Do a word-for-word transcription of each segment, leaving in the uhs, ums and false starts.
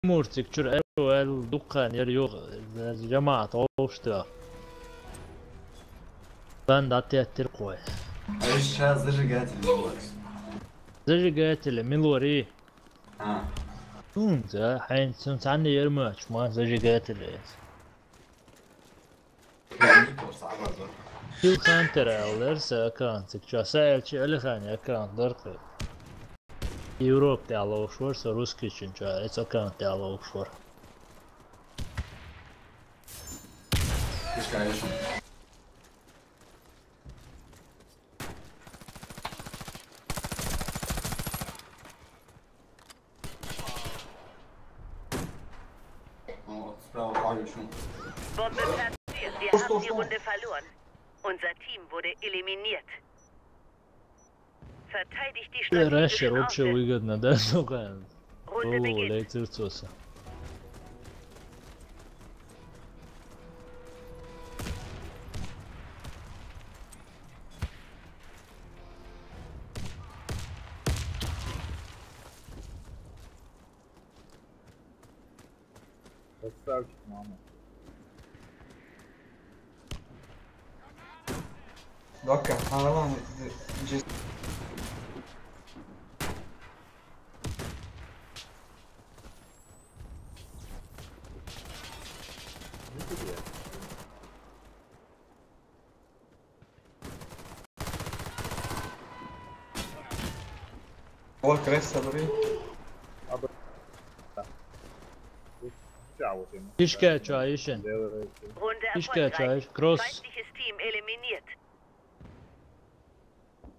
Муртик чур эрвел дуккан ер юг жамаат олушта. Бан да теттир кой. Ай, ща зажигатель милуар. Зажигатель милуари. А. Сунца, хайн сунца анна ермач, ма зажигатель. Kill Hunter алар са аккаунт цик ча са элчи Алихани аккаунт дорты. Европ тя лоушвар са русский чин ча эц аккаунт тя лоушвар. Пускай. О, справа палишен. Bombe platziert. Wir haben die Runde verloren. Unser Team wurde eliminiert. Verteidigt die strategischen Orte. Russia вообще выгодно, да, сука? Runde beginnt. Лейцер цоса. Красавчик, мама. Дока, а вон, здесь. О, кресса, блин. Фишка чаишен. Фишка чаиш, кросс. Feindliches Team eliminiert.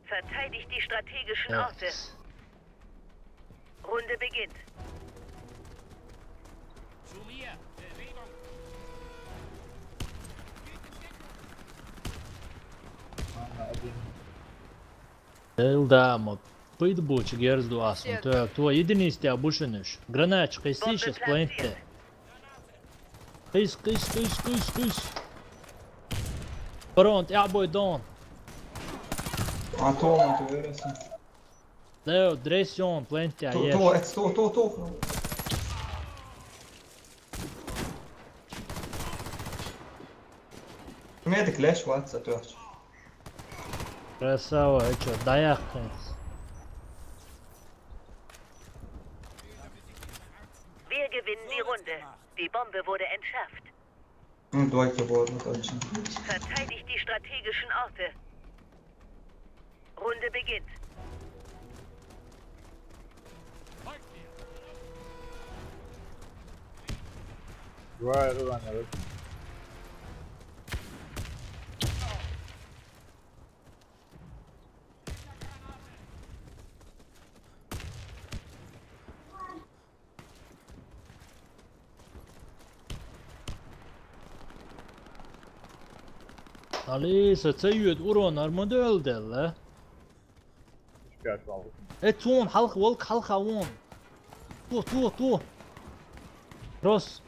Verteidigt die strategischen Orte. Runde beginnt. Элдама, пыйд бучи герзду асун. Так, то единиц тя бушиниш. Гранач кайси сейчас плентте. Кыс, кыс, кыс, кыс, кыс. Фронт, я бой дон. А то, а то, я раз. Лео, дресс он, плентте, а То, еш. То, это то, то, то. Медик леш ватса, то. Красава, а чё, даяхкынс. Wir gewinnen die Runde. Die Bombe wurde entschärft. Ну, давайте вот, вот, точно. Verteidigt die strategischen Orte. Runde beginnt. Два, два, наверное. Алиса, цайют урон армадел делла. Э, тун, халк, волк, халка вон. Ту, ту, ту. Рос.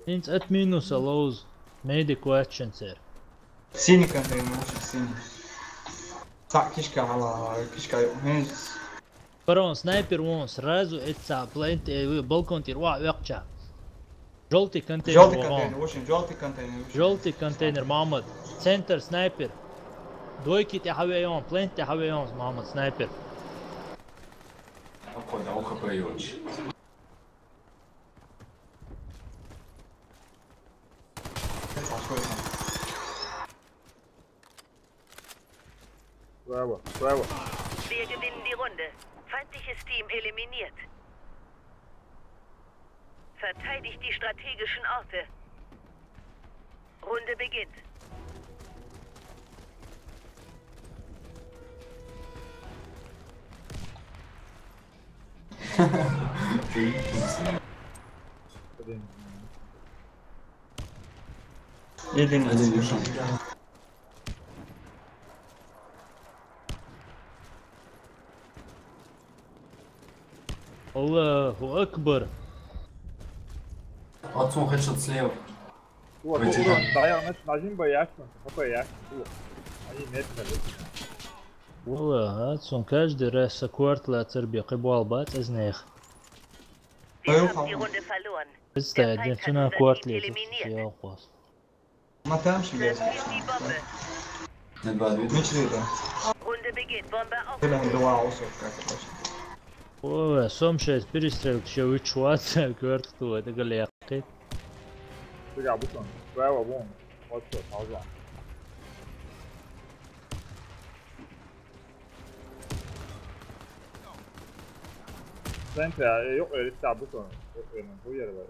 Инц эт минус алоуз. Медик уэчен сэр. Синий контейнер, очень синий. Так, кишка, ала, кишка, менс. Барон, снайпер вон, сразу эца, плент, э, балкон тир, ва, векча. Желтый контейнер. Желтый контейнер, очень желтый контейнер, очень. Желтый контейнер, Мамад. Центр, снайпер. Двойки тя хавеон, плент тя хавеон, Мамад, снайпер. Около, около, очень. Bravo, bravo. Wir gewinnen die Runde. Feindliches Team eliminiert. Verteidigt die strategischen Orte. Runde beginnt. Один вышел. Аллаху Акбар. Отцу хедшот слева. Вот, вот, вот, да, я, значит, нажим бы ясно, какой ясно, вот. Они медленно. Валла, а, цун каждый раз са корта лацар бекъи болх бац из нех. Wir haben die Runde verloren. Представь, цунна корта лацар. Ма там ши есть. Nicht wahr, du? Nicht wieder. Runde beginnt. Bombe auf. Oder ein Dual auch so, как это точно. О, сом шесть перестрелка, шо уч вац, корта ту, это галякы. Сига бутон. Право, вон. Вот что, пауза. Sen ya, yok öyle silah butonu. Yok öyle, bu yere var.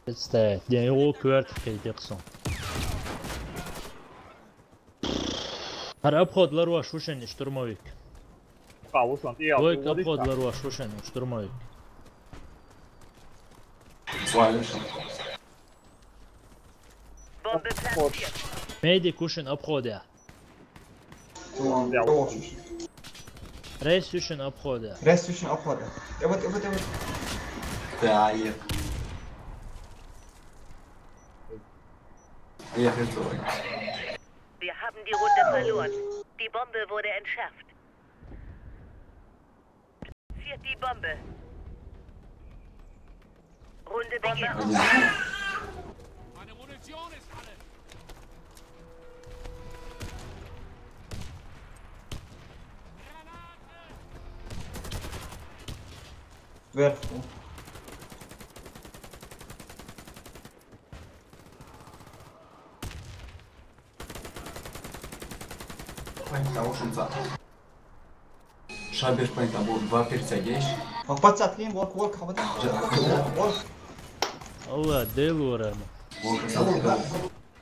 Представь, я его кверт в кайдексу. Хар обход ларуаш вушен штурмовик. Ха, вушен, и я. Двойка обход ларуаш вушен штурмовик. Свалишь. Bombe platziert. Медик вушен обходя. Рейс вушен обходя. Рейс вушен обходя. Эвот, эвот, эвот. Да, я. Я хрен. Wir haben die Runde verloren. Die Bombe wurde entschärft. Platziert die Bombe. Runde beginnt. Meine Munition ist alle. Wer? Sprengt da auch schon satt. Scheibe sprengt, aber war vierzig. Ах, пацан, ким, волк, волк, хавада. Волк. Алла, дел урама. Волк, волк.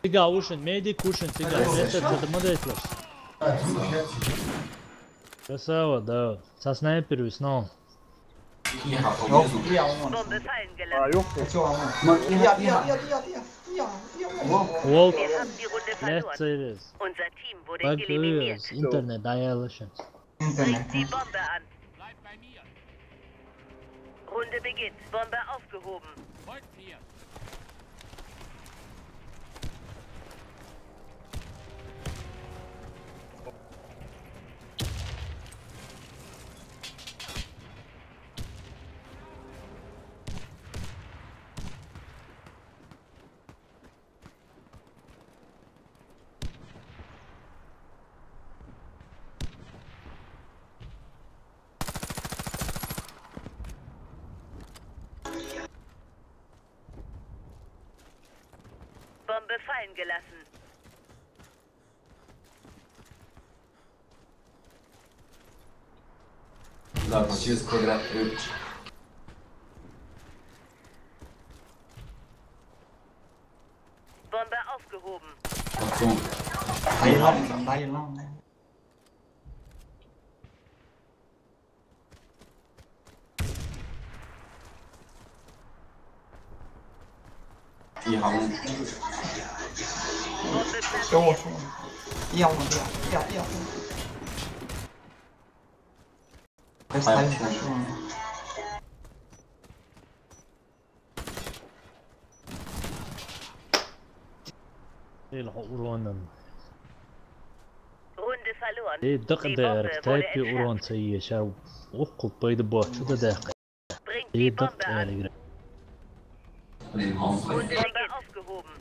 Сига вушен, медик вушен, сига. Это что-то модельлер. Красава, да. Со снайпер виснул. Bombe fallen gelassen. Волк. Wir haben die Runde verloren. Unser Team wurde eliminiert. Интернет, да, я лишен. Bringt die Bombe an. Runde beginnt. Bombe aufgehoben. Bombe fallen gelassen. Да, почти квадрат. Bombe aufgehoben. Ach so. Bayılan, bayılan. Runde verloren. Die Bombe wurde entschärft. Bringt die Bombe an. Runde aufgehoben.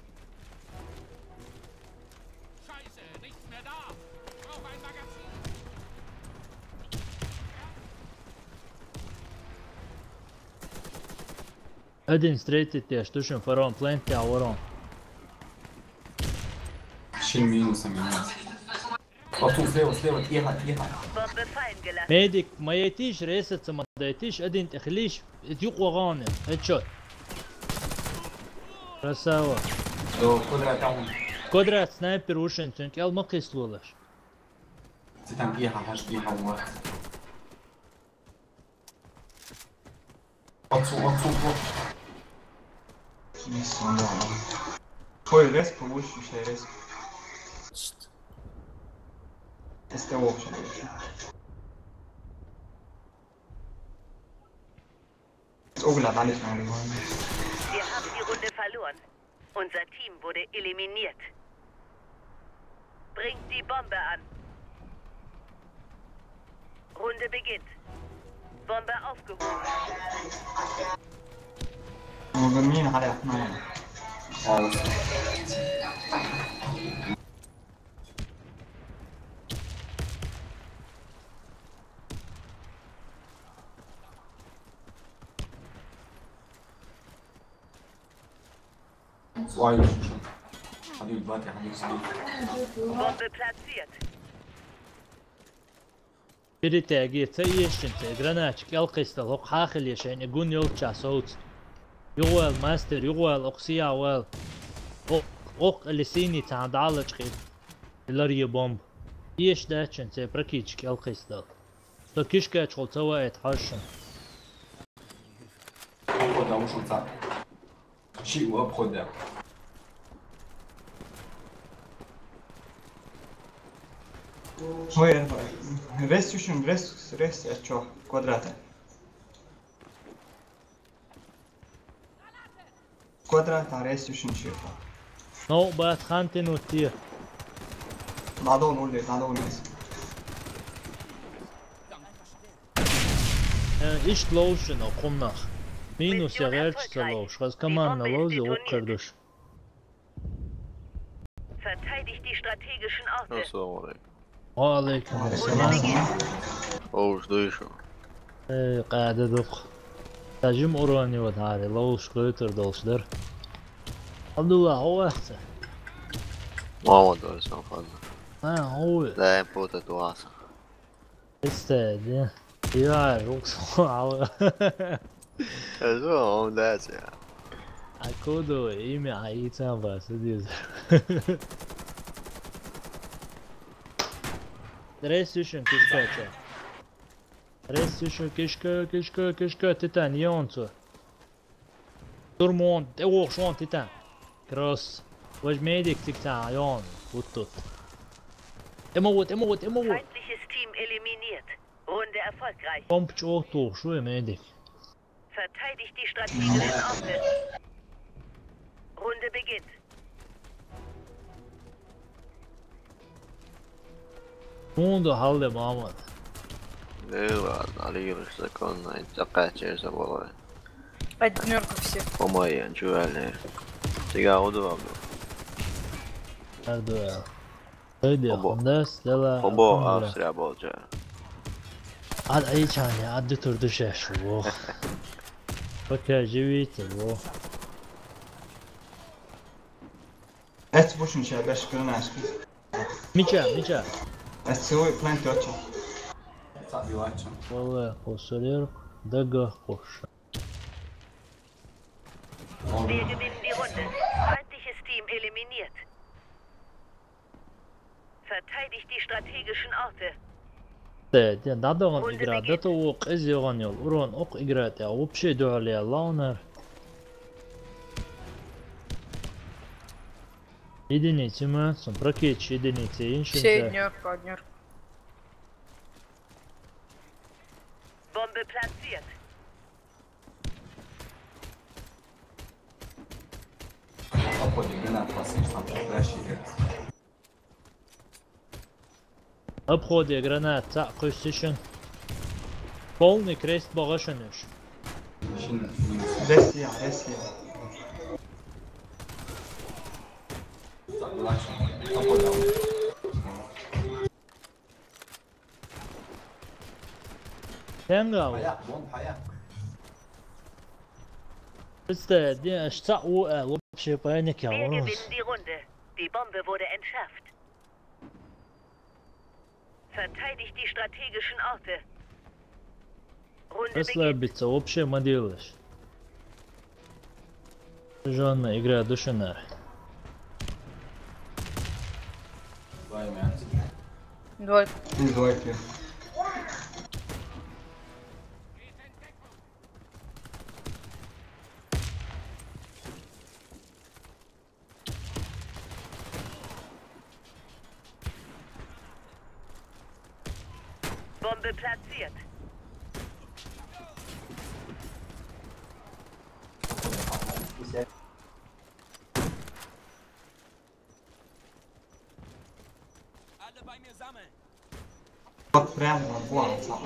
Один встретит тебя, что ж, фарон, плент тебя, ворон. Шин минусом, минус. Вот тут слева, слева, тихо, тихо. Медик, ма етиш, ресаца ма дайтиш, один тӀехилиш, ит юкъва гъавни, хӀечот. Красава. До квадрата. Квадрат снайпер вушен, цун кӀел ма кислулаш. Цитам тихо, хаш тихо, вот. Отцу, отцу, вот. Хой, рез повыше, еще рез. Шт. С того вообще больше. С угла дали, что ли? Wir haben die Runde verloren. Unser Team wurde eliminiert. Bringt die Bombe an. Runde beginnt. Bombe aufgehoben. Mine har jeg. Nej, nej. Bombe platziert. Перетягивается, ешчинца, граначик, ялкъистал, хӀокху хьахиле шайна, гун йолча соц. Югъвал, мастер, югъвал, окъ сиявал. Окъ, окъ или сийни цхьа дӀалачкъи. Ларье бомб. Еш даччинца, прокидчик, ялкъистал. Со кишкачхол ца ваэт хьожшин. Обхода ушуца. Ши у обхода. Ой, рес ушин, рес, рес, а чё, квадрата. Квадрата, рес ушин шефа. Ну, бат хантин утти. Надо он улез, надо он улез. Э, ишт лоушина хумнах. Минус я герч ца лоуш, хаз командна лоузи укхардуш. Verteidigt die strategischen Orte. Ассаламу алейкум. Ва алейкум ассалам. Оуш дышу. Э, къада дукх. Тажим урони вот хари, лоуш гойтур долш дар. Абдулла, хо вахца? Мама дойсан фаза. А, хо. Да, я путать васа. Истеди. Я, рукс хо. Эзо, он дайся. А коду имя Аица Аббаса диз. Ресишин кишкача. Ресишин кишка, кишка, кишка, титан, йонцу. Турмон, тӀе вохуш вон титан. Кросс. Важ медик тиктан, йон, вот тут. Эмовод, эмовод, эмовод. Feindliches Team eliminiert. Runde erfolgreich. Помп чӀогӀа тухуш ву, медик. Verteidigt die strategischen Orte. Runde beginnt. Мунда хьалде, Мамад. Лела, алираш законно, цакъача заболай. Однерка все. Помоен, чували. Тига удобно. Ардуя. Хайди, Обо. Хондас, дела. Обо Австрия болча. Ад айчани, ад дутур душеш, во. Пока живите, во. Эц бушин ша беш гранашки. Мича, мича. Эц целый план тёча. Валла, хосорер, дага хоша. Wir gewinnen die Runde. Feindliches Team eliminiert. Verteidigt die strategischen Orte. Те, те, дадогон игра, дато во къиз йогон йол, урон ок игра, те, вообще дуале лаунер. Единицы мы, сум прокеч единицы, инши. Все однерка, однерка. Bombe platziert. Обходи, гранат, пасыш, там прящий. Обходе гранат, цаӀ кхуьссишин. Полный крест богӀашан уьш. Шин минус. Ресия, ресия. Обхода. Тенга, Хая, вон хая. Пистэ, ди, аш цаӀ у, э, вообще паник я, Wir вон. gewinnen die Runde. Die Bombe wurde entschärft. Verteidigt die strategischen Orte. Runde beginnt. Расслабиться, вообще ма делаешь. Жённая игра душинар. Два имя. Двойка. И двойки. Bombe platziert. Ist ja. Pat prēmā, boā, sāp.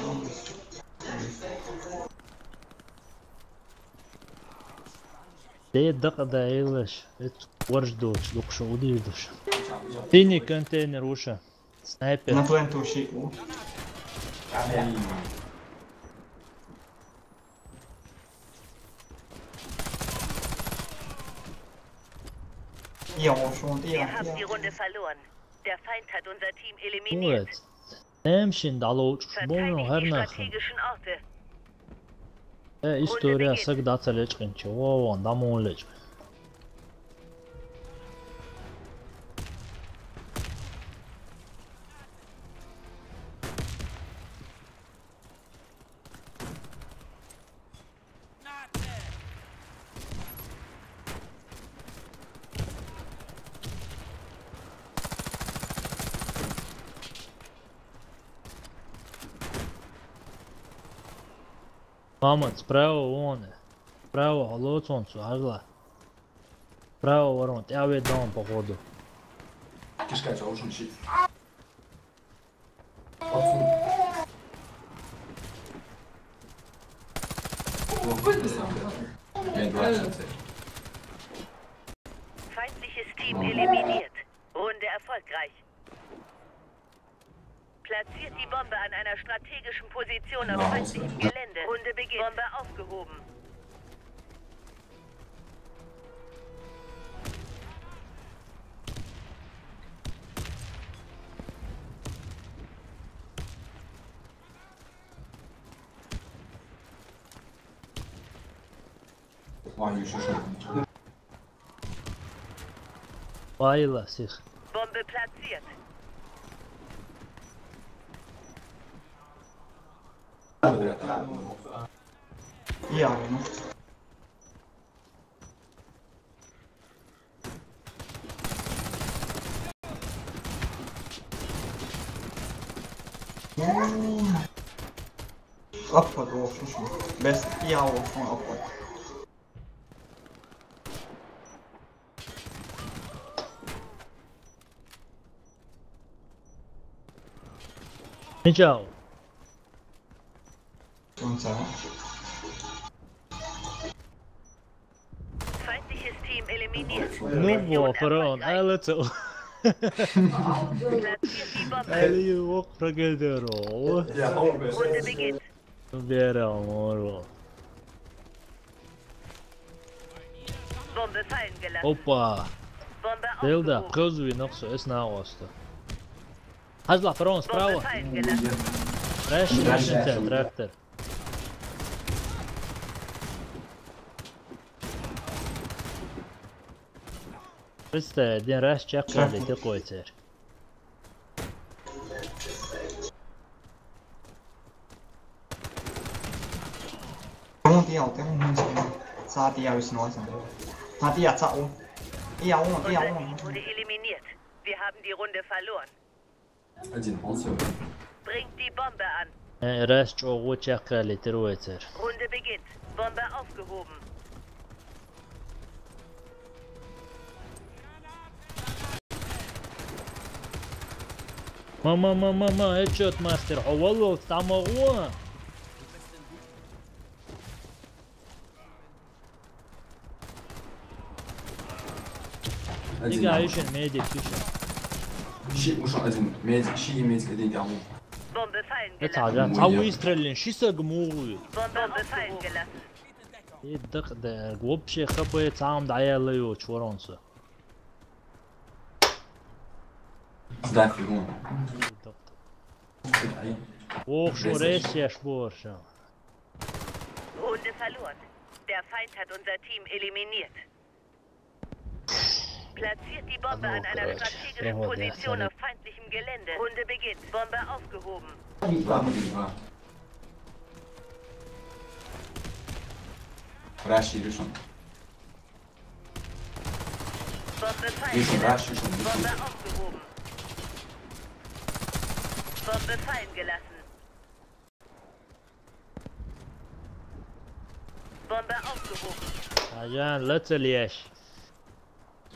Te daqqa da eilish, et warjdoch, lukša udīduša. Tini kontejner uša. Sniper. Na plentu šiku. Ija, šun, ija, Wir haben die Runde verloren. Der Feind hat unser Team eliminiert. Gut. Nemšin dalo, Verteidigt die strategischen Orte. E, istorija sag da ca lečqinče, o, o, da mo lečqin. Мамац, справа вон. Справа, лоцонцу, ажла. Справа ворон, тя ве дом, походу. Кишка, чё, ушел щит. Feindliches Team eliminiert. Runde erfolgreich. Platziert die Bombe an einer strategischen Position auf feindlichem Gelände. Runde beginnt. Bombe aufgehoben. Vay, yaşasın. Vay la sih. Bombe platziert. Ja, ne? Opfer drauf, schon. Best, ja, schon Opfer. Michał. Feindliches Team eliminiert. Mission erfolgreich. Platziert die Bombe. Runde beginnt. Vero, moro. Bombe fallen gelassen. Opa. Bombe aufgehoben. Dilda, prozvi noch so es na osta. Hazla, front, Bombe spravo. Fallen gelassen. Reš, reš, traktor. Preste, din reš čekali, te kojcer. Tem um dia, tem um dia. Sa dia, ist neu sein. Hat dia, sa, oh. Ja, oh, ja, oh. Unser Team wurde eliminiert. Wir haben die Runde verloren. Один полностью. Bringt die Bombe an. Э, раз чого чакали троицер. Runde beginnt. Bombe aufgehoben. Мама, мама, мама, э, чё, мастер, а валло, там огонь. Один. Nigga, down. Ишен медик, ишен. Щи ушел один. Медик, щи и медик один down. Bombe fallen gelassen. Ца выстрелен, ши саг мугу. Bombe fallen gelassen. Иддак да, вообще хп цаам даяла ё чворонса. Сдать его. Ох, шо ресеш борша. Runde verloren. Der Feind hat unser Team eliminiert. Platziert die Bombe an einer strategischen Position auf feindlichem Gelände. Runde beginnt. Bombe aufgehoben. Два, два. Раш, Илюшин. Bombe fallen gelassen. Илюшин, раш, Илюшин. Bombe aufgehoben. Bombe fallen gelassen. Bombe aufgehoben. Ajan, letztlich.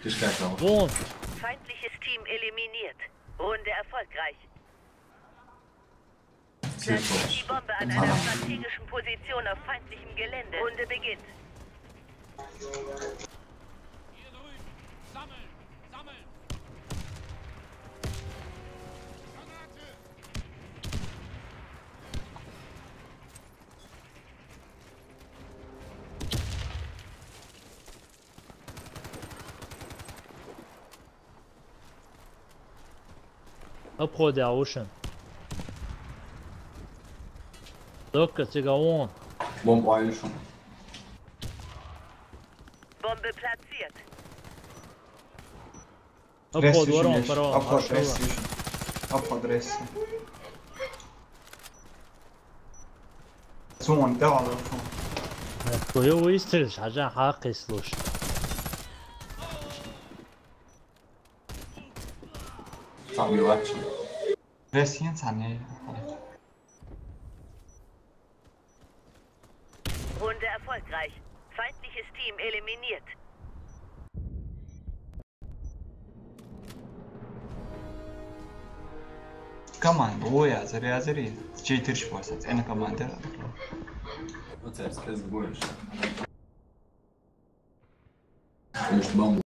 Respekt auch. Boom. Feindliches Team eliminiert. Runde erfolgreich. Platziert die Bombe an einer strategischen Position auf feindlichem Gelände. Runde beginnt. Uphold der Ocean. Look, it's a one. Bomb oil schon. Bombe platziert. Uphold, Rescue ورا ليش؟ ورا Uphold rescue. Uphold rescue. Someone, ده على الفون. Твою истрелишь, عشان حاقي слушай. صعب يواتش. Rescue ثانية. Runde erfolgreich. Feindliches Team eliminiert. كمان هو يا زري يا زري. جي ترش بوسط. أنا كمان ده. What's up, skills boys? مش بامبو.